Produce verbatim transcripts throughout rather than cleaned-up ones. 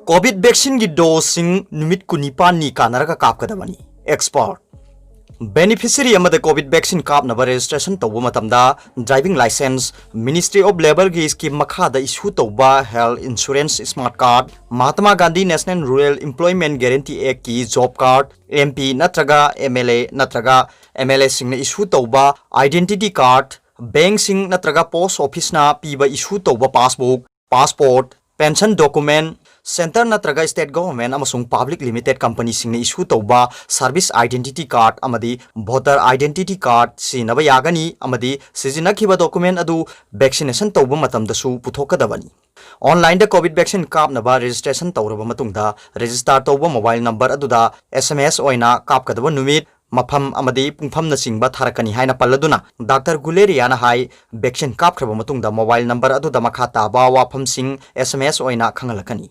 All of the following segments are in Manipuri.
ꯀꯣꯚꯤꯗ ꯚꯦꯛꯁꯤꯟꯒꯤ ꯗꯣꯁꯁꯤꯡ ꯅꯨꯃꯤꯠ ꯀꯨꯟꯅꯤꯄꯥꯟꯅꯤ ꯀꯥꯟꯅꯔꯒ ꯀꯥꯞꯀꯗꯕꯅꯤ꯫ ꯑꯦꯛꯁꯄꯔꯠ꯫ ꯕꯦꯅꯤꯐꯤꯁꯔꯤ ꯑꯃꯗ ꯀꯣꯚꯤꯗ ꯚꯦꯛꯁꯤꯟ ꯀꯥꯞꯅꯕ ꯔꯦꯖꯤꯁꯇ꯭ꯔꯦꯁꯟ ꯇꯧꯕ ꯃꯇꯝꯗ ꯗ꯭ꯔꯥꯏꯚꯤꯡ ꯂꯥꯏꯁꯦꯟꯁ, ꯃꯤꯅꯤꯁꯇ꯭ꯔꯤ ꯑꯣꯐ ꯂꯦꯕꯔꯒꯤ ꯁ꯭ꯀꯤꯝ ꯃꯈꯥꯗ ꯏꯁꯨ ꯇꯧꯕ health insurance smart card, Mahatma Gandhi national rural employment guarantee ꯑꯦꯛꯀꯤ ꯖꯣꯕ ꯀꯥꯔꯗ, ꯑꯦꯝ ꯄꯤ ꯅꯠꯇ꯭ꯔꯒ ꯑꯦꯝ ꯑꯦꯜ ꯑꯦ ꯅꯠꯇ꯭ꯔꯒ ꯑꯦꯝ ꯑꯦꯜ ꯑꯦꯁꯤꯡꯅ ꯏꯁꯨ ꯇꯧꯕ ꯑꯥꯏꯗꯦꯟꯇꯤꯇꯤ ꯀꯥꯔꯗ, ꯕꯦꯡꯁꯤꯡ ꯅꯠꯇ꯭ꯔꯒ ꯄꯣꯁ ꯑꯣꯐꯤꯁꯅ ꯄꯤꯕ ꯏꯁꯨ ꯇꯧꯕ passbook, passport, pension document, centre ꯅꯠꯇ꯭ꯔꯒ ꯁ꯭ꯇꯦꯠ ꯒꯣꯚꯔꯟꯃꯦꯟꯠ ꯑꯃꯁꯨꯡ ꯄꯕ꯭ꯂꯤꯛ ꯂꯤꯃꯤꯇꯦꯗ ꯀꯝꯄꯅꯤꯁꯤꯡꯅ ꯏꯁꯨ ꯇꯧꯕ ꯁꯔꯚꯤꯁ ꯑꯥꯏꯗꯦꯟꯇꯤꯇꯤ ꯀꯥꯔꯗ ꯑꯃꯗꯤ ꯚꯣꯇꯔ ꯑꯥꯏꯗꯦꯟꯇꯤꯇꯤ ꯀꯥꯔꯗ ꯁꯤꯖꯤꯟꯅꯕ ꯌꯥꯒꯅꯤ ꯑꯃꯗꯤ ꯁꯤꯖꯤꯟꯅꯈꯤꯕ ꯗꯣꯀꯨꯃꯦꯟ ꯑꯗꯨ ꯚꯦꯛꯁꯤꯅꯦꯁꯟ ꯇꯧꯕ ꯃꯇꯝꯗꯁꯨ ꯄꯨꯊꯣꯛꯀꯗꯕꯅꯤ꯫ ꯑꯣꯟꯂꯥꯏꯟꯗ ꯀꯣꯚꯤꯗ ꯚꯦꯛꯁꯤꯟ ꯀꯥꯞꯅꯕ ꯔꯦꯖꯤꯁꯇ꯭ꯔꯦꯁꯟ ꯇꯧꯔꯕ ꯃꯇꯨꯡꯗ, ꯔꯦꯖꯤꯁꯇꯥꯔ ꯇꯧꯕ ꯃꯣꯕꯥꯏꯜ ꯅꯝꯕꯔ ꯑꯗꯨꯗ ꯑꯦꯁ ꯑꯦꯝ ꯑꯦꯁ ꯑꯣꯏꯅ ꯀꯥꯞꯀꯗꯕ ꯅꯨꯃꯤꯠ, ꯃꯐꯝ ꯑꯃꯗꯤ ꯄꯨꯡꯐꯝꯅꯆꯤꯡꯕ ꯊꯥꯔꯛꯀꯅꯤ ꯍꯥꯏꯅ ꯄꯜꯂꯗꯨꯅ, ꯗꯥꯛꯇꯔ ꯒꯨꯂꯦꯔꯤꯌꯥꯅ ꯍꯥꯏ, ꯚꯦꯛꯁꯤꯟ ꯀꯥꯞꯈ꯭ꯔꯕ ꯃꯇꯨꯡꯗ ꯃꯣꯕꯥꯏꯜ ꯅꯝꯕꯔ ꯑꯗꯨꯗ ꯃꯈꯥ ꯇꯥꯕ ꯋꯥꯐꯝꯁꯤꯡ ꯑꯦꯁ ꯑꯦꯝ ꯑꯦꯁ ꯑꯣꯏꯅ ꯈꯪꯍꯜꯂꯛꯀꯅꯤ꯫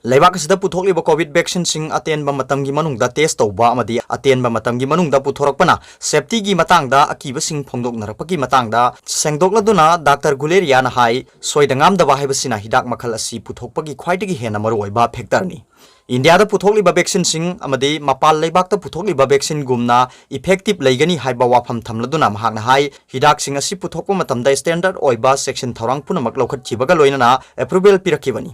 ꯂꯩꯕꯥꯛ ꯑꯁꯤꯗ ꯄꯨꯊꯣꯛꯂꯤꯕ ꯀꯣꯚꯤꯗ ꯚꯦꯛꯁꯤꯟꯁꯤꯡ ꯑꯇꯦꯟꯕ ꯃꯇꯝꯒꯤ ꯃꯅꯨꯡꯗ ꯇꯦꯁ ꯇꯧꯕ ꯑꯃꯗꯤ ꯑꯇꯦꯟꯕ ꯃꯇꯝꯒꯤ ꯃꯅꯨꯡꯗ ꯄꯨꯊꯣꯔꯛꯄꯅ ꯁꯦꯐꯇꯤꯒꯤ ꯃꯇꯥꯡꯗ ꯑꯀꯤꯕꯁꯤꯡ ꯐꯣꯡꯗꯣꯛꯅꯔꯛꯄꯒꯤ ꯃꯇꯥꯡꯗ ꯁꯦꯡꯗꯣꯛꯂꯗꯨꯅ, ꯗꯥꯛꯇꯔ ꯒꯨꯂꯦꯔꯤꯌꯥꯅ ꯍꯥꯏ, ꯁꯣꯏꯗ ꯉꯥꯝꯗꯕ ꯍꯥꯏꯕꯁꯤꯅ ꯍꯤꯗꯥꯛ ꯃꯈꯜ ꯑꯁꯤ ꯄꯨꯊꯣꯛꯄꯒꯤ ꯈ꯭ꯋꯥꯏꯗꯒꯤ ꯍꯦꯟꯅ ꯃꯔꯨꯑꯣꯏꯕ ꯐꯦꯛꯇꯔꯅꯤ꯫ ꯏꯟꯗꯤꯌꯥꯗ ꯄꯨꯊꯣꯛꯂꯤꯕ ꯚꯦꯛꯁꯤꯟꯁꯤꯡ ꯑꯃꯗꯤ ꯃꯄꯥꯟ ꯂꯩꯕꯥꯛꯇ ꯄꯨꯊꯣꯛꯂꯤꯕ ꯚꯦꯛꯁꯤꯟꯒꯨꯝꯅ ꯏꯐꯦꯛꯇꯤꯚ ꯂꯩꯒꯅꯤ ꯍꯥꯏꯕ ꯋꯥꯐꯝ ꯊꯝꯂꯗꯨꯅ, ꯃꯍꯥꯛꯅ ꯍꯥꯏ, ꯍꯤꯗꯥꯛꯁꯤꯡ ꯑꯁꯤ ꯄꯨꯊꯣꯛꯄ ꯃꯇꯝꯗ ꯁ꯭ꯇꯦꯟꯗꯔꯗ ꯑꯣꯏꯕ ꯆꯦꯛꯁꯤꯟ ꯊꯧꯔꯥꯡ ꯄꯨꯝꯅꯃꯛ ꯂꯧꯈꯠꯈꯤꯕꯒ ꯂꯣꯏꯅꯅ ꯑꯦꯄ꯭ꯔꯨꯚꯦꯜ ꯄꯤꯔꯛꯈꯤꯕꯅꯤ꯫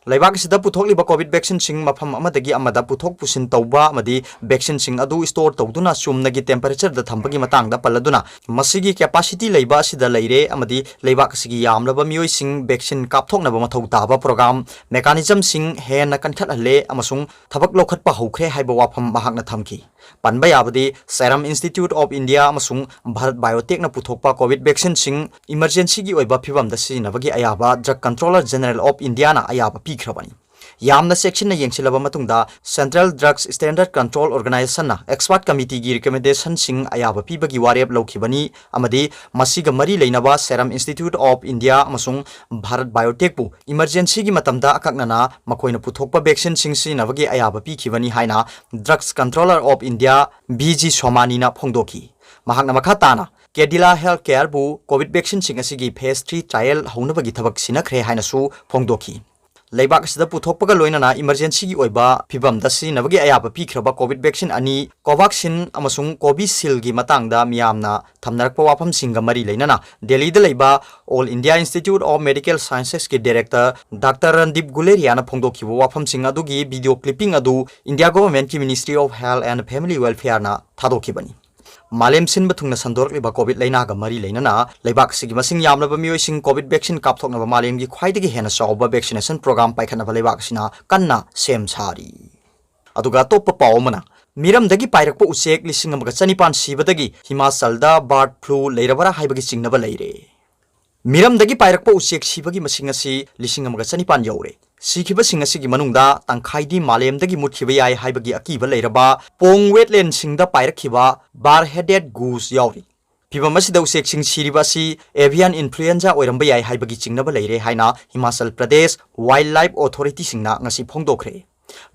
ꯂꯩꯕꯥꯛ ꯑꯁꯤꯗ ꯄꯨꯊꯣꯛꯂꯤꯕ ꯀꯣꯚꯤꯗ ꯚꯦꯛꯁꯤꯟꯁꯤꯡ ꯃꯐꯝ ꯑꯃꯗꯒꯤ ꯑꯃꯗ ꯄꯨꯊꯣꯛ ꯄꯨꯁꯤꯟ ꯇꯧꯕ ꯑꯃꯗꯤ ꯚꯦꯛꯁꯤꯟꯁꯤꯡ ꯑꯗꯨ ꯁ꯭ꯇꯣꯔ ꯇꯧꯗꯨꯅ ꯆꯨꯝꯅꯒꯤ ꯇꯦꯝꯄꯔꯦꯆꯔꯗ ꯊꯝꯕꯒꯤ ꯃꯇꯥꯡꯗ ꯄꯜꯂꯗꯨꯅ, ꯃꯁꯤꯒꯤ ꯀꯦꯄꯥꯁꯤꯇꯤ ꯂꯩꯕ ꯑꯁꯤꯗ ꯂꯩꯔꯦ ꯑꯃꯗꯤ ꯂꯩꯕꯥꯛ ꯑꯁꯤꯒꯤ ꯌꯥꯝꯂꯕ ꯃꯤꯑꯣꯏꯁꯤꯡ ꯚꯦꯛꯁꯤꯟ ꯀꯥꯞꯊꯣꯛꯅꯕ ꯃꯊꯧ ꯇꯥꯕ ꯄ꯭ꯔꯣꯒ꯭ꯔꯥꯝ ꯃꯦꯀꯥꯅꯤꯖꯝꯁꯤꯡ ꯍꯦꯟꯅ ꯀꯟꯈꯠꯍꯜꯂꯦ ꯑꯃꯁꯨꯡ ꯊꯕꯛ ꯂꯧꯈꯠꯄ ꯍꯧꯈ꯭ꯔꯦ ꯍꯥꯏꯕ ꯋꯥꯐꯝ ꯃꯍꯥꯛꯅ ꯊꯝꯈꯤ꯫ ꯄꯟꯕ ꯌꯥꯕꯗꯤ, Serum Institute of India ꯑꯃꯁꯨꯡ ꯚꯥꯔꯠ ꯕꯥꯏꯑꯣꯇꯦꯛꯅ ꯄꯨꯊꯣꯛꯄ ꯀꯣꯚꯤꯗ ꯚꯦꯛꯁꯤꯟꯁꯤꯡ ꯏꯃꯔꯖꯦꯟꯁꯤꯒꯤ ꯑꯣꯏꯕ ꯐꯤꯚꯝꯗ ꯁꯤꯖꯤꯟꯅꯕꯒꯤ ꯑꯌꯥꯕ ꯗ꯭ꯔꯒ ꯀꯟꯇ꯭ꯔꯣꯂꯔ ꯖꯦꯅꯔꯦꯜ ꯑꯣꯐ ꯏꯟꯗꯤꯌꯥꯅ ꯑꯌꯥꯕ ꯄꯤꯈ꯭ꯔꯕꯅꯤ꯫ ꯌꯥꯝꯅ ꯆꯦꯛꯁꯤꯟꯅ ꯌꯦꯡꯁꯤꯜꯂꯕ ꯃꯇꯨꯡꯗ, ꯁꯦꯟꯇ꯭ꯔꯦꯜ ꯗ꯭ꯔꯒꯁ ꯁ꯭ꯇꯦꯟꯗꯔꯗ ꯀꯟꯇ꯭ꯔꯣꯜ ꯑꯣꯔꯒꯅꯥꯏꯖꯦꯁꯟꯅ ꯑꯦꯛꯁꯄꯔꯠ ꯀꯃꯤꯇꯤꯒꯤ ꯔꯤꯀꯃꯦꯟꯗꯦꯁꯟꯁꯤꯡ ꯑꯌꯥꯕ ꯄꯤꯕꯒꯤ ꯋꯥꯔꯦꯞ ꯂꯧꯈꯤꯕꯅꯤ ꯑꯃꯗꯤ ꯃꯁꯤꯒ ꯃꯔꯤ ꯂꯩꯅꯕ Serum Institute of India ꯑꯃꯁꯨꯡ ꯚꯥꯔꯠ ꯕꯥꯏꯑꯣꯇꯦꯛꯄꯨ ꯏꯃꯔꯖꯦꯟꯁꯤꯒꯤ ꯃꯇꯝꯗ ꯑꯀꯛꯅꯅ ꯃꯈꯣꯏꯅ ꯄꯨꯊꯣꯛꯄ ꯚꯦꯛꯁꯤꯟꯁꯤꯡ ꯁꯤꯖꯤꯟꯅꯕꯒꯤ ꯑꯌꯥꯕ ꯄꯤꯈꯤꯕꯅꯤ ꯍꯥꯏꯅ drugs controller of India, V G ꯁꯣꯃꯥꯅꯤꯅ ꯐꯣꯡꯗꯣꯛꯈꯤ꯫ ꯃꯍꯥꯛꯅ ꯃꯈꯥ ꯇꯥꯅ, Cadila Healthcare-ꯕꯨ COVID vaccine-ꯁꯤꯡ ꯑꯁꯤꯒꯤ phase three trial ꯍꯧꯅꯕꯒꯤ ꯊꯕꯛ ꯁꯤꯟꯅꯈ꯭ꯔꯦ ꯍꯥꯏꯅꯁꯨ ꯐꯣꯡꯗꯣꯛꯈꯤ꯫ ꯂꯩꯕꯥꯛ ꯑꯁꯤꯗ ꯄꯨꯊꯣꯛꯄꯒ ꯂꯣꯏꯅꯅ emergency-ꯒꯤ ꯑꯣꯏꯕ ꯐꯤꯚꯝꯗ ꯁꯤꯖꯤꯟꯅꯕꯒꯤ ꯑꯌꯥꯕ ꯄꯤꯈ꯭ꯔꯕ COVID vaccine ꯑꯅꯤ, Covaxin ꯑꯃꯁꯨꯡ Covishield-ꯒꯤ ꯃꯇꯥꯡꯗ ꯃꯤꯌꯥꯝꯅ ꯊꯝꯅꯔꯛꯄ ꯋꯥꯐꯝꯁꯤꯡꯒ ꯃꯔꯤ ꯂꯩꯅꯅ ꯗꯦꯜꯂꯤꯗ ꯂꯩꯕ All India Institute of Medical Sciences-ꯀꯤ director Doctor Randeep Guleria-ꯅ ꯐꯣꯡꯗꯣꯛꯈꯤꯕ ꯋꯥꯐꯝꯁꯤꯡ ꯑꯗꯨꯒꯤ video clipping ꯑꯗꯨ India government-ꯀꯤ Ministry of Health and Family Welfare-ꯅ ꯊꯥꯗꯣꯛꯈꯤꯕꯅꯤ꯫ ꯃꯥꯂꯦꯝ ꯁꯤꯟꯕ ꯊꯨꯡꯅ ꯁꯟꯗꯣꯔꯛꯂꯤꯕ COVID ꯂꯩꯅꯥꯒ ꯃꯔꯤ ꯂꯩꯅꯅ ꯂꯩꯕꯥꯛ ꯑꯁꯤꯒꯤ ꯃꯁꯤꯡ ꯌꯥꯝꯂꯕ ꯃꯤꯑꯣꯏꯁꯤꯡ COVID vaccine ꯀꯥꯞꯊꯣꯛꯅꯕ ꯃꯥꯂꯦꯝꯒꯤ ꯈ꯭ꯋꯥꯏꯗꯒꯤ ꯍꯦꯟꯅ ꯆꯥꯎꯕ vaccination program ꯄꯥꯏꯈꯠꯅꯕ ꯂꯩꯕꯥꯛ ꯑꯁꯤꯅ ꯀꯟꯅ ꯁꯦꯝ ꯁꯥꯔꯤ꯫ ꯑꯗꯨꯒ ꯑꯇꯣꯞꯄ ꯄꯥꯎ ꯑꯃꯅ, ꯃꯤꯔꯝꯗꯒꯤ ꯄꯥꯏꯔꯛꯄ ꯎꯆꯦꯛ ꯂꯤꯁꯤꯡ ꯑꯃꯒ ꯆꯅꯤꯄꯥꯟ ꯁꯤꯕꯗꯒꯤ ꯍꯤꯃꯥꯆꯜꯗ bird flu ꯂꯩꯔꯕꯔꯥ ꯍꯥꯏꯕꯒꯤ ꯆꯤꯡꯅꯕ ꯂꯩꯔꯦ꯫ ꯃꯤꯔꯝꯗꯒꯤ ꯄꯥꯏꯔꯛꯄ ꯎꯆꯦꯛ ꯁꯤꯕꯒꯤ ꯃꯁꯤꯡ ꯑꯁꯤ ꯂꯤꯁꯤꯡ ꯑꯃꯒ ꯆꯅꯤꯄꯥꯟ ꯌꯧꯔꯦ꯫ ꯁꯤꯈꯤꯕꯁꯤꯡ ꯑꯁꯤꯒꯤ ꯃꯅꯨꯡꯗ ꯇꯪꯈꯥꯏꯗꯤ ꯃꯥꯂꯦꯝꯗꯒꯤ ꯃꯨꯠꯈꯤꯕ ꯌꯥꯏ ꯍꯥꯏꯕꯒꯤ ꯑꯀꯤꯕ ꯂꯩꯔꯕ ꯄꯣꯡ wetland-ꯁꯤꯡꯗ ꯄꯥꯏꯔꯛꯈꯤꯕ bar-headed goose ꯌꯥꯎꯔꯤ꯫ ꯐꯤꯚꯝ ꯑꯁꯤꯗ ꯎꯆꯦꯛꯁꯤꯡ ꯁꯤꯔꯤꯕ ꯑꯁꯤ avian influenza ꯑꯣꯏꯔꯝꯕ ꯌꯥꯏ ꯍꯥꯏꯕꯒꯤ ꯆꯤꯡꯅꯕ ꯂꯩꯔꯦ ꯍꯥꯏꯅ ꯍꯤꯃꯥꯆꯜ ꯄ꯭ꯔꯗꯦꯁ wildlife authority-ꯁꯤꯡꯅ ꯉꯁꯤ ꯐꯣꯡꯗꯣꯛꯈ꯭ꯔꯦ꯫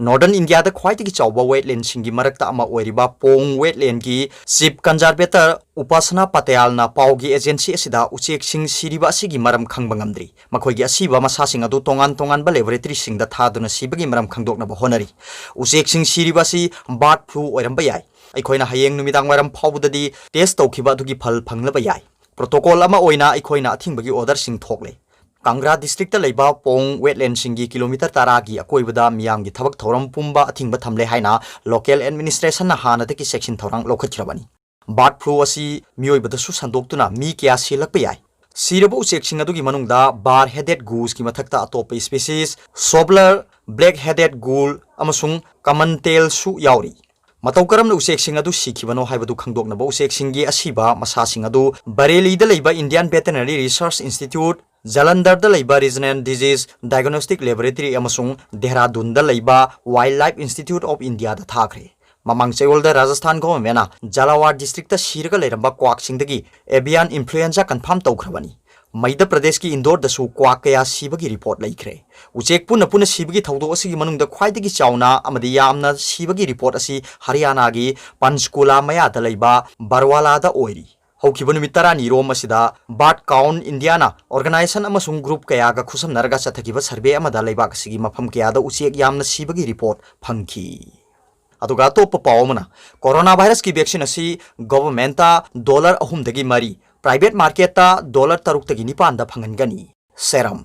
Northern India-ꯗ ꯈ꯭ꯋꯥꯏꯗꯒꯤ ꯆꯥꯎꯕ wetland-ꯁꯤꯡꯒꯤ ꯃꯔꯛꯇ ꯑꯃ ꯑꯣꯏꯔꯤꯕ ꯄꯣꯡ wetland-ꯒꯤ chief conservator ꯎꯄꯥꯁꯅꯥ ꯄꯇꯦꯜꯅ ꯄꯥꯎꯒꯤ agency ꯑꯁꯤꯗ ꯎꯆꯦꯛꯁꯤꯡ ꯁꯤꯔꯤꯕ ꯑꯁꯤꯒꯤ ꯃꯔꯝ ꯈꯪꯕ ꯉꯝꯗ꯭ꯔꯤ꯫ ꯃꯈꯣꯏꯒꯤ ꯑꯁꯤꯕ ꯃꯁꯥꯁꯤꯡ ꯑꯗꯨ ꯇꯣꯉꯥꯟ ꯇꯣꯉꯥꯟꯕ laboratory-ꯁꯤꯡꯗ ꯊꯥꯗꯨꯅ ꯁꯤꯕꯒꯤ ꯃꯔꯝ ꯈꯪꯗꯣꯛꯅꯕ ꯍꯣꯠꯅꯔꯤ꯫ ꯎꯆꯦꯛꯁꯤꯡ ꯁꯤꯔꯤꯕ ꯑꯁꯤ bird flu ꯑꯣꯏꯔꯝꯕ ꯌꯥꯏ꯫ ꯑꯩꯈꯣꯏꯅ ꯍꯌꯦꯡ ꯅꯨꯃꯤꯗꯥꯡ ꯋꯥꯏꯔꯝ ꯐꯥꯎꯕꯗꯗꯤ test ꯇꯧꯈꯤꯕ ꯑꯗꯨꯒꯤ ꯐꯜ ꯐꯪꯂꯕ ꯌꯥꯏ꯫ Protocol ꯑꯃ ꯑꯣꯏꯅ ꯑꯩꯈꯣꯏꯅ ꯑꯊꯤꯡꯕꯒꯤ order-ꯁꯤꯡ ꯊꯣꯛꯂꯦ꯫ ꯀꯪꯒ꯭ꯔꯥ district-ꯇ ꯂꯩꯕ ꯄꯣꯡ wetland-ꯁꯤꯡꯒꯤ kilometre ꯇꯔꯥꯒꯤ ꯑꯀꯣꯏꯕꯗ ꯃꯤꯌꯥꯝꯒꯤ ꯊꯕꯛ ꯊꯧꯔꯝ ꯄꯨꯝꯕ ꯑꯊꯤꯡꯕ ꯊꯝꯂꯦ ꯍꯥꯏꯅ local administration-ꯅ ꯍꯥꯟꯅꯗꯒꯤ ꯆꯦꯛꯁꯤꯟ ꯊꯧꯔꯥꯡ ꯂꯧꯈꯠꯈ꯭ꯔꯕꯅꯤ꯫ Bird flu ꯑꯁꯤ ꯃꯤꯑꯣꯏꯕꯗꯁꯨ ꯁꯟꯗꯣꯛꯇꯨꯅ ꯃꯤ ꯀꯌꯥ ꯁꯤꯂꯛꯄ ꯌꯥꯏ꯫ ꯁꯤꯔꯕ ꯎꯆꯦꯛꯁꯤꯡ ꯑꯗꯨꯒꯤ ꯃꯅꯨꯡꯗ bar-headed goose-ꯀꯤ ꯃꯊꯛꯇ ꯑꯇꯣꯞꯄ species, shoveler, black-headed goose ꯑꯃꯁꯨꯡ common tail-ꯁꯨ ꯌꯥꯎꯔꯤ꯫ ꯃꯇꯧ ꯀꯔꯝꯅ ꯎꯆꯦꯛꯁꯤꯡ ꯑꯗꯨ ꯁꯤꯈꯤꯕꯅꯣ ꯍꯥꯏꯕꯗꯨ ꯈꯪꯗꯣꯛꯅꯕ ꯎꯆꯦꯛꯁꯤꯡꯒꯤ ꯑꯁꯤꯕ ꯃꯁꯥꯁꯤꯡ ꯑꯗꯨ ꯕꯔꯦꯂꯤꯗ ꯂꯩꯕ Indian Veterinary Research Institute, ꯖꯂꯟꯙꯔꯗ ꯂꯩꯕ Regional Disease Diagnostic Laboratory ꯑꯃꯁꯨꯡ ꯗꯦꯍꯔꯥꯗꯨꯟꯗ ꯂꯩꯕ Wildlife Institute of India-ꯗ ꯊꯥꯈ꯭ꯔꯦ꯫ ꯃꯃꯥꯡ ꯆꯌꯣꯜꯗ ꯔꯥꯖꯁꯊꯥꯟ government-ꯅ ꯖꯥꯂꯥꯋꯥꯔ district-ꯇ ꯁꯤꯔꯒ ꯂꯩꯔꯝꯕ ꯀ꯭ꯋꯥꯛꯁꯤꯡꯗꯒꯤ avian influenza confirm ꯇꯧꯈ꯭ꯔꯕꯅꯤ꯫ ꯃꯩꯙ꯭ꯌ ꯄ꯭ꯔꯗꯦꯁꯀꯤ ꯏꯟꯗꯣꯔꯗꯁꯨ ꯀ꯭ꯋꯥꯛ ꯀꯌꯥ ꯁꯤꯕꯒꯤ report ꯂꯩꯈ꯭ꯔꯦ꯫ ꯎꯆꯦꯛ ꯄꯨꯟꯅ ꯄꯨꯟꯅ ꯁꯤꯕꯒꯤ ꯊꯧꯗꯣꯛ ꯑꯁꯤꯒꯤ ꯃꯅꯨꯡꯗ ꯈ꯭ꯋꯥꯏꯗꯒꯤ ꯆꯥꯎꯅ ꯑꯃꯗꯤ ꯌꯥꯝꯅ ꯁꯤꯕꯒꯤ report ꯑꯁꯤ ꯍꯔꯤꯌꯥꯅꯥꯒꯤ ꯄꯟꯆꯀꯨꯂꯥ ꯃꯌꯥꯗ ꯂꯩꯕ ꯕꯔꯋꯥꯂꯥꯗ ꯑꯣꯏꯔꯤ꯫ ꯍꯧꯈꯤꯕ ꯅꯨꯃꯤꯠ ꯇꯔꯥꯅꯤꯔꯣꯝ ꯑꯁꯤꯗ Bird Count Indiaꯅ organization ꯑꯃꯁꯨꯡ group ꯀꯌꯥꯒ ꯈꯨꯠꯁꯝꯅꯔꯒ ꯆꯠꯊꯈꯤꯕ survey ꯑꯃꯗ ꯂꯩꯕꯥꯛ ꯑꯁꯤꯒꯤ ꯃꯐꯝ ꯀꯌꯥꯗ ꯎꯆꯦꯛ ꯌꯥꯝꯅ ꯁꯤꯕꯒꯤ report ꯐꯪꯈꯤ꯫ ꯑꯗꯨꯒ ꯑꯇꯣꯞꯄ ꯄꯥꯎ ꯑꯃꯅ, ꯀꯣꯔꯣꯅꯥ ꯚꯥꯏꯔꯁꯀꯤ vaccine ꯑꯁꯤ governmentꯇ dollar ꯑꯍꯨꯝꯗꯒꯤ ꯃꯔꯤ, private marketꯇ dollar ꯇꯔꯨꯛꯇꯒꯤ ꯅꯤꯄꯥꯟꯗ ꯐꯪꯍꯟꯒꯅꯤ꯫ Serum.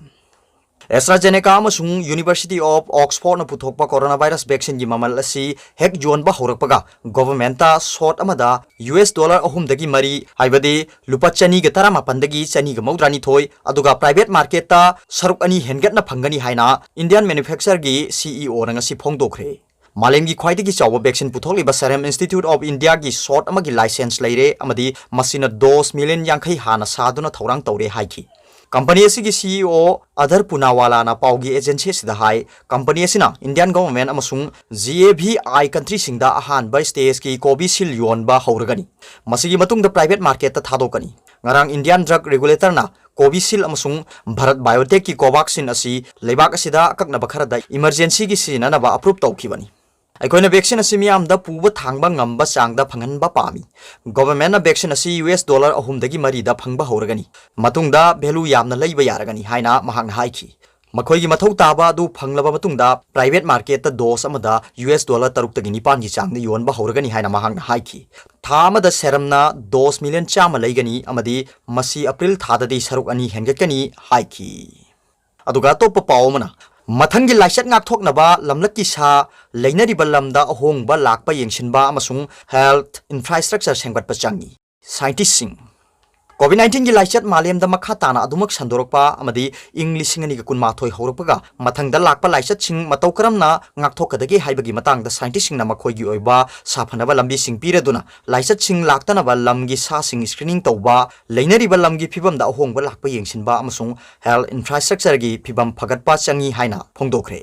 AstraZeneca ꯑꯃꯁꯨꯡ University of Oxfordꯅ ꯄꯨꯊꯣꯛꯄ ꯀꯣꯔꯣꯅꯥ ꯚꯥꯏꯔꯁ vaccineꯒꯤ ꯃꯃꯜ ꯑꯁꯤ ꯍꯦꯛ ꯌꯣꯟꯕ ꯍꯧꯔꯛꯄꯒ governmentꯇ shot ꯑꯃꯗ US dollar ꯑꯍꯨꯝꯗꯒꯤ ꯃꯔꯤ, ꯍꯥꯏꯕꯗꯤ ꯂꯨꯄꯥ ꯆꯅꯤꯒ ꯇꯔꯥꯃꯥꯄꯟꯗꯒꯤ ꯆꯅꯤꯒ ꯃꯧꯗ꯭ꯔꯥꯅꯤꯊꯣꯏ, ꯑꯗꯨꯒ private marketꯇ ꯁꯔꯨꯛ ꯑꯅꯤ ꯍꯦꯟꯒꯠꯅ ꯐꯪꯒꯅꯤ ꯍꯥꯏꯅ Indian manufacturerꯒꯤ CEOꯅ ꯉꯁꯤ ꯐꯣꯡꯗꯣꯛꯈ꯭ꯔꯦ꯫ ꯃꯥꯂꯦꯝꯒꯤ ꯈ꯭ꯋꯥꯏꯗꯒꯤ ꯆꯥꯎꯕ vaccine ꯄꯨꯊꯣꯛꯂꯤꯕ Serum Institute of Indiaꯒꯤ shot ꯑꯃꯒꯤ license ꯂꯩꯔꯦ ꯑꯃꯗꯤ ꯃꯁꯤꯅ dose million ꯌꯥꯡꯈꯩ ꯍꯥꯟꯅ ꯁꯥꯗꯨꯅ ꯊꯧꯔꯥꯡ ꯇꯧꯔꯦ ꯍꯥꯏꯈꯤ꯫ Company ꯑꯁꯤꯒꯤ CEO Adar Poonawallana ꯄꯥꯎꯒꯤ agency ꯑꯁꯤꯗ ꯍꯥꯏ, company ꯑꯁꯤꯅ Indian government ꯑꯃꯁꯨꯡ GAVI countryꯁꯤꯡꯗ ꯑꯍꯥꯟꯕ stageꯀꯤ Covishield ꯌꯣꯟꯕ ꯍꯧꯔꯒꯅꯤ꯫ ꯃꯁꯤꯒꯤ ꯃꯇꯨꯡꯗ private marketꯇ ꯊꯥꯗꯣꯛꯀꯅꯤ꯫ ꯉꯔꯥꯡ Indian drug regulatorꯅ Covishield ꯑꯃꯁꯨꯡ Bharat Biotechꯀꯤ Covaxin ꯑꯁꯤ ꯂꯩꯕꯥꯛ ꯑꯁꯤꯗ ꯑꯀꯛꯅꯕ ꯈꯔꯗ emergencyꯒꯤ ꯁꯤꯖꯤꯟꯅꯅꯕ approve ꯇꯧꯈꯤꯕꯅꯤ꯫ ꯑꯩꯈꯣꯏꯅ vaccine ꯑꯁꯤ ꯃꯤꯌꯥꯝꯗ ꯄꯨꯕ ꯊꯥꯡꯕ ꯉꯝꯕ ꯆꯥꯡꯗ ꯐꯪꯍꯟꯕ ꯄꯥꯝꯃꯤ꯫ Governmentꯅ vaccine ꯑꯁꯤ US dollar ꯑꯍꯨꯝꯗꯒꯤ ꯃꯔꯤꯗ ꯐꯪꯕ ꯍꯧꯔꯒꯅꯤ꯫ ꯃꯇꯨꯡꯗ value ꯌꯥꯝꯅ ꯂꯩꯕ ꯌꯥꯔꯒꯅꯤ ꯍꯥꯏꯅ ꯃꯍꯥꯛꯅ ꯍꯥꯏꯈꯤ꯫ ꯃꯈꯣꯏꯒꯤ ꯃꯊꯧ ꯇꯥꯕ ꯑꯗꯨ ꯐꯪꯂꯕ ꯃꯇꯨꯡꯗ private marketꯇ dose ꯑꯃꯗ US dollar ꯇꯔꯨꯛꯇꯒꯤ ꯅꯤꯄꯥꯟꯒꯤ ꯆꯥꯡꯗ ꯌꯣꯟꯕ ꯍꯧꯔꯒꯅꯤ ꯍꯥꯏꯅ ꯃꯍꯥꯛꯅ ꯍꯥꯏꯈꯤ꯫ ꯊꯥ ꯑꯃꯗ Serumꯅ dose million ꯆꯥꯝꯃ ꯂꯩꯒꯅꯤ ꯑꯃꯗꯤ ꯃꯁꯤ April ꯊꯥꯗꯗꯤ ꯁꯔꯨꯛ ꯑꯅꯤ ꯍꯦꯟꯒꯠꯀꯅꯤ ꯍꯥꯏꯈꯤ꯫ ꯑꯗꯨꯒ ꯑꯇꯣꯞꯄ ꯄꯥꯎ ꯑꯃꯅ, ꯃꯊꯪꯒꯤ ꯂꯥꯏꯆꯠ ꯉꯥꯛꯊꯣꯛꯅꯕ ꯂꯝꯂꯛꯀꯤ ꯁꯥ ꯂꯩꯅꯔꯤꯕ ꯂꯝꯗ ꯑꯍꯣꯡꯕ ꯂꯥꯛꯄ ꯌꯦꯡꯁꯤꯟꯕ ꯑꯃꯁꯨꯡ health infrastructure ꯁꯦꯝꯒꯠꯄ ꯆꯪꯏ꯫ Scientistꯁꯤꯡ. COVID nineteen ꯒꯤ ꯂꯥꯏꯆꯠ ꯃꯥꯂꯦꯝꯗ ꯃꯈꯥ ꯇꯥꯅ ꯑꯗꯨꯃꯛ ꯁꯟꯗꯣꯔꯛꯄ ꯑꯃꯗꯤ ꯏꯪ ꯂꯤꯁꯤꯡ ꯑꯅꯤꯒ ꯀꯨꯟꯃꯥꯊꯣꯏ ꯍꯧꯔꯛꯄꯒ ꯃꯊꯪꯗ ꯂꯥꯛꯄ ꯂꯥꯏꯆꯠꯁꯤꯡ ꯃꯇꯧ ꯀꯔꯝꯅ ꯉꯥꯛꯊꯣꯛꯀꯗꯒꯦ ꯍꯥꯏꯕꯒꯤ ꯃꯇꯥꯡꯗ scientistꯁꯤꯡꯅ ꯃꯈꯣꯏꯒꯤ ꯑꯣꯏꯕ ꯁꯥꯐꯅꯕ ꯂꯝꯕꯤꯁꯤꯡ ꯄꯤꯔꯗꯨꯅ ꯂꯥꯏꯆꯠꯁꯤꯡ ꯂꯥꯛꯇꯅꯕ ꯂꯝꯒꯤ ꯁꯥꯁꯤꯡ screening ꯇꯧꯕ, ꯂꯩꯅꯔꯤꯕ ꯂꯝꯒꯤ ꯐꯤꯕꯝꯗ ꯑꯍꯣꯡꯕ ꯂꯥꯛꯄ ꯌꯦꯡꯁꯤꯟꯕ ꯑꯃꯁꯨꯡ health infrastructureꯒꯤ ꯐꯤꯕꯝ ꯐꯒꯠꯄ ꯆꯪꯏ ꯍꯥꯏꯅ ꯐꯣꯡꯗꯣꯛꯈ꯭ꯔꯦ꯫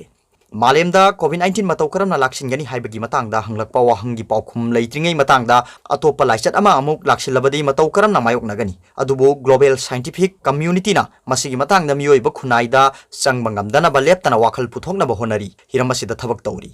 ꯃꯥꯂꯦꯝꯗ COVID nineteen ꯃꯇꯧ ꯀꯔꯝꯅ ꯂꯥꯛꯁꯤꯟꯒꯅꯤ ꯍꯥꯏꯕꯒꯤ ꯃꯇꯥꯡꯗ ꯍꯪꯂꯛꯄ ꯋꯥꯍꯪꯒꯤ ꯄꯥꯎꯈꯨꯝ ꯂꯩꯇ꯭ꯔꯤꯉꯩ ꯃꯇꯥꯡꯗ ꯑꯇꯣꯞꯄ ꯂꯥꯏꯆꯠ ꯑꯃ ꯑꯃꯨꯛ ꯂꯥꯛꯁꯤꯜꯂꯕꯗꯤ ꯃꯇꯧ ꯀꯔꯝꯅ ꯃꯥꯌꯣꯛꯅꯒꯅꯤ? ꯑꯗꯨꯕꯨ global scientific communityꯅ ꯃꯁꯤꯒꯤ ꯃꯇꯥꯡꯗ ꯃꯤꯑꯣꯏꯕ ꯈꯨꯟꯅꯥꯏꯗ ꯆꯪꯕ ꯉꯝꯗꯅꯕ ꯂꯦꯞꯇꯅ ꯋꯥꯈꯜ ꯄꯨꯊꯣꯛꯅꯕ ꯍꯣꯠꯅꯔꯤ, ꯍꯤꯔꯝ ꯑꯁꯤꯗ ꯊꯕꯛ ꯇꯧꯔꯤ꯫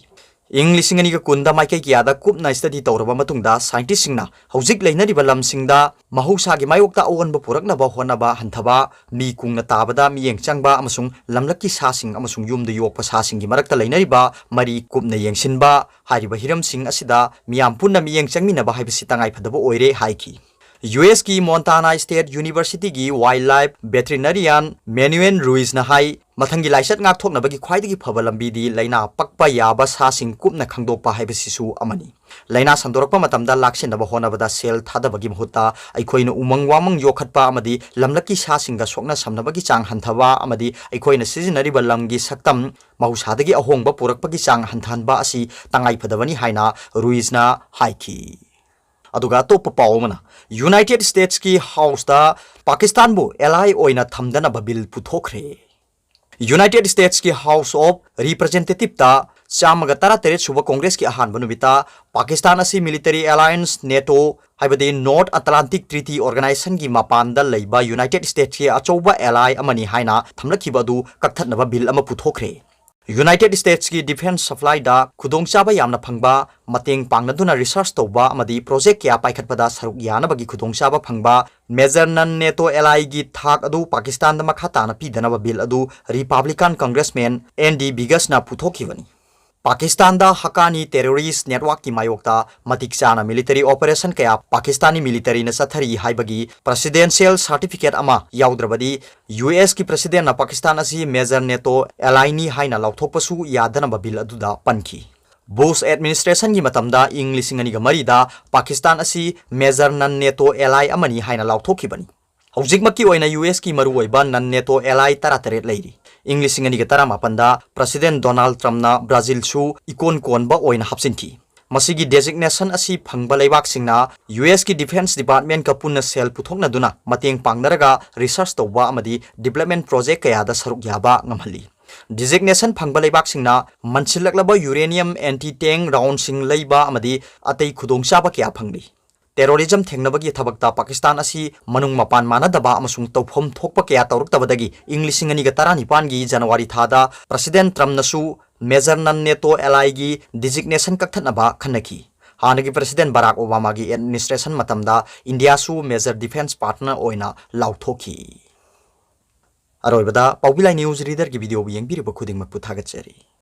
ꯏꯪ ꯂꯤꯁꯤꯡ ꯑꯅꯤꯒ ꯀꯨꯟꯗ ꯃꯥꯏꯀꯩ ꯀꯌꯥꯗ ꯀꯨꯞꯅ study ꯇꯧꯔꯕ ꯃꯇꯨꯡꯗ, scientistꯁꯤꯡꯅ ꯍꯧꯖꯤꯛ ꯂꯩꯅꯔꯤꯕ ꯂꯝꯁꯤꯡꯗ ꯃꯍꯧꯁꯥꯒꯤ ꯃꯥꯌꯣꯛꯇ ꯑꯑꯣꯟꯕ ꯄꯨꯔꯛꯅꯕ ꯍꯣꯠꯅꯕ ꯍꯟꯊꯕ, ꯃꯤ ꯀꯨꯡꯅ ꯇꯥꯕꯗ ꯃꯤꯠꯌꯦꯡ ꯆꯪꯕ ꯑꯃꯁꯨꯡ ꯂꯝꯂꯛꯀꯤ ꯁꯥꯁꯤꯡ ꯑꯃꯁꯨꯡ ꯌꯨꯝꯗ ꯌꯣꯛꯄ ꯁꯥꯁꯤꯡꯒꯤ ꯃꯔꯛꯇ ꯂꯩꯅꯔꯤꯕ ꯃꯔꯤ ꯀꯨꯞꯅ ꯌꯦꯡꯁꯤꯟꯕ ꯍꯥꯏꯔꯤꯕ ꯍꯤꯔꯝꯁꯤꯡ ꯑꯁꯤꯗ ꯃꯤꯌꯥꯝ ꯄꯨꯟꯅ ꯃꯤꯠꯌꯦꯡ ꯆꯪꯃꯤꯟꯅꯕ ꯍꯥꯏꯕꯁꯤ ꯇꯉꯥꯏ ꯐꯗꯕ ꯑꯣꯏꯔꯦ ꯍꯥꯏꯈꯤ꯫ ꯌꯨ ꯑꯦꯁꯀꯤ ꯃꯣꯟꯇꯥꯅꯥ ꯁ꯭ꯇꯦꯠ ꯌꯨꯅꯤꯚꯔꯁꯤꯇꯤꯒꯤ wildlife veterinarian Manuel Ruizꯅ ꯍꯥꯏ, ꯃꯊꯪꯒꯤ ꯂꯥꯏꯆꯠ ꯉꯥꯛꯊꯣꯛꯅꯕꯒꯤ ꯈ꯭ꯋꯥꯏꯗꯒꯤ ꯐꯕ ꯂꯝꯕꯤꯗꯤ ꯂꯥꯏꯅꯥ ꯄꯛꯄ ꯌꯥꯕ ꯁꯥꯁꯤꯡ ꯀꯨꯞꯅ ꯈꯪꯗꯣꯛꯄ ꯍꯥꯏꯕꯁꯤꯁꯨ ꯑꯃꯅꯤ꯫ ꯂꯥꯏꯅꯥ ꯁꯟꯗꯣꯔꯛꯄ ꯃꯇꯝꯗ ꯂꯥꯛꯁꯤꯟꯅꯕ ꯍꯣꯠꯅꯕꯗ ꯁꯦꯜ ꯊꯥꯗꯕꯒꯤ ꯃꯍꯨꯠꯇ ꯑꯩꯈꯣꯏꯅ ꯎꯃꯪ ꯋꯥꯃꯪ ꯌꯣꯛꯈꯠꯄ ꯑꯃꯗꯤ ꯂꯝꯂꯛꯀꯤ ꯁꯥꯁꯤꯡꯒ ꯁꯣꯛꯅ ꯁꯝꯅꯕꯒꯤ ꯆꯥꯡ ꯍꯟꯊꯕ ꯑꯃꯗꯤ ꯑꯩꯈꯣꯏꯅ ꯁꯤꯖꯤꯟꯅꯔꯤꯕ ꯂꯝꯒꯤ ꯁꯛꯇꯝ ꯃꯍꯧꯁꯥꯗꯒꯤ ꯑꯍꯣꯡꯕ ꯄꯨꯔꯛꯄꯒꯤ ꯆꯥꯡ ꯍꯟꯊꯍꯟꯕ ꯑꯁꯤ ꯇꯉꯥꯏ ꯐꯗꯕꯅꯤ ꯍꯥꯏꯅ ꯔꯨꯏꯖꯅ ꯍꯥꯏꯈꯤ꯫ ꯑꯗꯨꯒ ꯑꯇꯣꯞꯄ ꯄꯥꯎ ꯑꯃꯅ, ꯌꯨꯅꯥꯏꯇꯦꯗ ꯁ꯭ꯇꯦꯠꯁꯀꯤ ꯍꯥꯎꯁꯇ ꯄꯥꯀꯤꯁꯇꯥꯟꯕꯨ ally ꯑꯣꯏꯅ ꯊꯝꯗꯅꯕ ꯕꯤꯜ ꯄꯨꯊꯣꯛꯈ꯭ꯔꯦ꯫ ꯌꯨꯅꯥꯏꯇꯦꯗ ꯁ꯭ꯇꯦꯠꯁꯀꯤ ꯍꯥꯎꯁ ꯑꯣꯐ ꯔꯤꯄ꯭ꯔꯖꯦꯟꯇꯦꯇꯤꯚꯇ ꯆꯥꯝꯃꯒ ꯇꯔꯥꯇꯔꯦꯠ ꯁꯨꯕ ꯀꯣꯡꯒ꯭ꯔꯦꯁꯀꯤ ꯑꯍꯥꯟꯕ ꯅꯨꯃꯤꯠꯇ ꯄꯥꯀꯤꯁꯇꯥꯟ ꯑꯁꯤ military alliance NATO, ꯍꯥꯏꯕꯗꯤ North Atlantic Treaty Organizationꯒꯤ ꯃꯄꯥꯟꯗ ꯂꯩꯕ ꯌꯨꯅꯥꯏꯇꯦꯗ ꯁ꯭ꯇꯦꯠꯁꯀꯤ ꯑꯆꯧꯕ ally ꯑꯃꯅꯤ ꯍꯥꯏꯅ ꯊꯝꯂꯛꯈꯤꯕ ꯑꯗꯨ ꯀꯛꯊꯠꯅꯕ ꯕꯤꯜ ꯑꯃ ꯄꯨꯊꯣꯛꯈ꯭ꯔꯦ꯫ ꯌꯨꯅꯥꯏꯇꯦꯗ ꯁ꯭ꯇꯦꯠꯁꯀꯤ ꯗꯤꯐꯦꯟꯁ ꯁꯄ꯭ꯂꯥꯏꯗ ꯈꯨꯗꯣꯡꯆꯥꯕ ꯌꯥꯝꯅ ꯐꯪꯕ, ꯃꯇꯦꯡ ꯄꯥꯡꯅꯗꯨꯅ ꯔꯤꯁꯔꯆ ꯇꯧꯕ ꯑꯃꯗꯤ ꯄ꯭ꯔꯣꯖꯦꯛ ꯀꯌꯥ ꯄꯥꯏꯈꯠꯄꯗ ꯁꯔꯨꯛ ꯌꯥꯅꯕꯒꯤ ꯈꯨꯗꯣꯡꯆꯥꯕ ꯐꯪꯕ major non NATO allyꯒꯤ ꯊꯥꯛ ꯑꯗꯨ ꯄꯥꯀꯤꯁꯇꯥꯟꯗ ꯃꯈꯥ ꯇꯥꯅ ꯄꯤꯗꯅꯕ ꯕꯤꯜ ꯑꯗꯨ Republican Congressman Andy Biggsꯅ ꯄꯨꯊꯣꯛꯈꯤꯕꯅꯤ꯫ ꯄꯥꯀꯤꯁꯇꯥꯟꯗ Haqqani terrorist networkꯀꯤ ꯃꯥꯌꯣꯛꯇ ꯃꯇꯤꯛ ꯆꯥꯅ military operation ꯀꯌꯥ ꯄꯥꯀꯤꯁꯇꯥꯅꯤ militaryꯅ ꯆꯠꯊꯔꯤ ꯍꯥꯏꯕꯒꯤ presidential certificate ꯑꯃ ꯌꯥꯎꯗ꯭ꯔꯕꯗꯤ, ꯌꯨ ꯑꯦꯁꯀꯤ presidentꯅ ꯄꯥꯀꯤꯁꯇꯥꯟ ꯑꯁꯤ major NATO allyꯅꯤ ꯍꯥꯏꯅ ꯂꯥꯎꯊꯣꯛꯄꯁꯨ ꯌꯥꯗꯅꯕ ꯕꯤꯜ ꯑꯗꯨꯗ ꯄꯟꯈꯤ꯫ ꯕꯨꯁ administrationꯒꯤ ꯃꯇꯝꯗ ꯏꯪ ꯂꯤꯁꯤꯡ ꯑꯅꯤꯒ ꯃꯔꯤꯗ ꯄꯥꯀꯤꯁꯇꯥꯟ ꯑꯁꯤ major non NATO ally ꯑꯃꯅꯤ ꯍꯥꯏꯅ ꯂꯥꯎꯊꯣꯛꯈꯤꯕꯅꯤ꯫ ꯍꯧꯖꯤꯛꯃꯛꯀꯤ ꯑꯣꯏꯅ ꯌꯨ ꯑꯦꯁꯀꯤ ꯃꯔꯨꯑꯣꯏꯕ non NATO ally ꯇꯔꯥꯇꯔꯦꯠ ꯂꯩꯔꯤ꯫ ꯏꯪ ꯂꯤꯁꯤꯡ ꯑꯅꯤꯒ ꯇꯔꯥꯃꯥꯄꯟꯗ President Donald Trumpꯅ ꯕ꯭ꯔꯥꯖꯤꯜꯁꯨ ꯏꯀꯣꯟ ꯀꯣꯟꯕ ꯑꯣꯏꯅ ꯍꯥꯞꯆꯤꯟꯈꯤ꯫ ꯃꯁꯤꯒꯤ designation ꯑꯁꯤ ꯐꯪꯕ ꯂꯩꯕꯥꯛꯁꯤꯡꯅ ꯌꯨ ꯑꯦꯁꯀꯤ Defense Departmentꯀ ꯄꯨꯟꯅ ꯁꯦꯜ ꯄꯨꯊꯣꯛꯅꯗꯨꯅ ꯃꯇꯦꯡ ꯄꯥꯡꯅꯔꯒ research ꯇꯧꯕ ꯑꯃꯗꯤ development project ꯀꯌꯥꯗ ꯁꯔꯨꯛ ꯌꯥꯕ ꯉꯝꯍꯜꯂꯤ꯫ Designation ꯐꯪꯕ ꯂꯩꯕꯥꯛꯁꯤꯡꯅ ꯃꯟꯁꯤꯜꯂꯛꯂꯕ uranium anti-tank roundꯁꯤꯡ ꯂꯩꯕ ꯑꯃꯗꯤ ꯑꯇꯩ ꯈꯨꯗꯣꯡꯆꯥꯕ ꯀꯌꯥ ꯐꯪꯂꯤ꯫ Terrorism ꯊꯦꯡꯅꯕꯒꯤ ꯊꯕꯛꯇ ꯄꯥꯀꯤꯁꯇꯥꯟ ꯑꯁꯤ ꯃꯅꯨꯡ ꯃꯄꯥꯟ ꯃꯥꯟꯅꯗꯕ ꯑꯃꯁꯨꯡ ꯇꯧꯐꯝ ꯊꯣꯛꯄ ꯀꯌꯥ ꯇꯧꯔꯛꯇꯕꯗꯒꯤ ꯏꯪ ꯂꯤꯁꯤꯡ ꯑꯅꯤꯒ ꯇꯔꯥꯅꯤꯄꯥꯟꯒꯤ ꯖꯅꯋꯥꯔꯤ ꯊꯥꯗ President Trumpꯅꯁꯨ Major non-NATO allyꯒꯤ designation ꯀꯛꯊꯠꯅꯕ ꯈꯟꯅꯈꯤ꯫ ꯍꯥꯟꯅꯒꯤ President ꯕꯔꯥꯛ ꯑꯣꯕꯥꯃꯥꯒꯤ administration ꯃꯇꯝꯗ ꯏꯟꯗꯤꯌꯥꯁꯨ major defence partner ꯑꯣꯏꯅ ꯂꯥꯎꯊꯣꯛꯈꯤ꯫ ꯑꯔꯣꯏꯕꯗ ꯄꯥꯎꯕꯤ ꯂꯥꯏ news readerꯒꯤ videoꯕꯨ ꯌꯦꯡꯕꯤꯔꯤꯕ ꯈꯨꯗꯤꯡꯃꯛꯄꯨ ꯊꯥꯒꯠꯆꯔꯤ꯫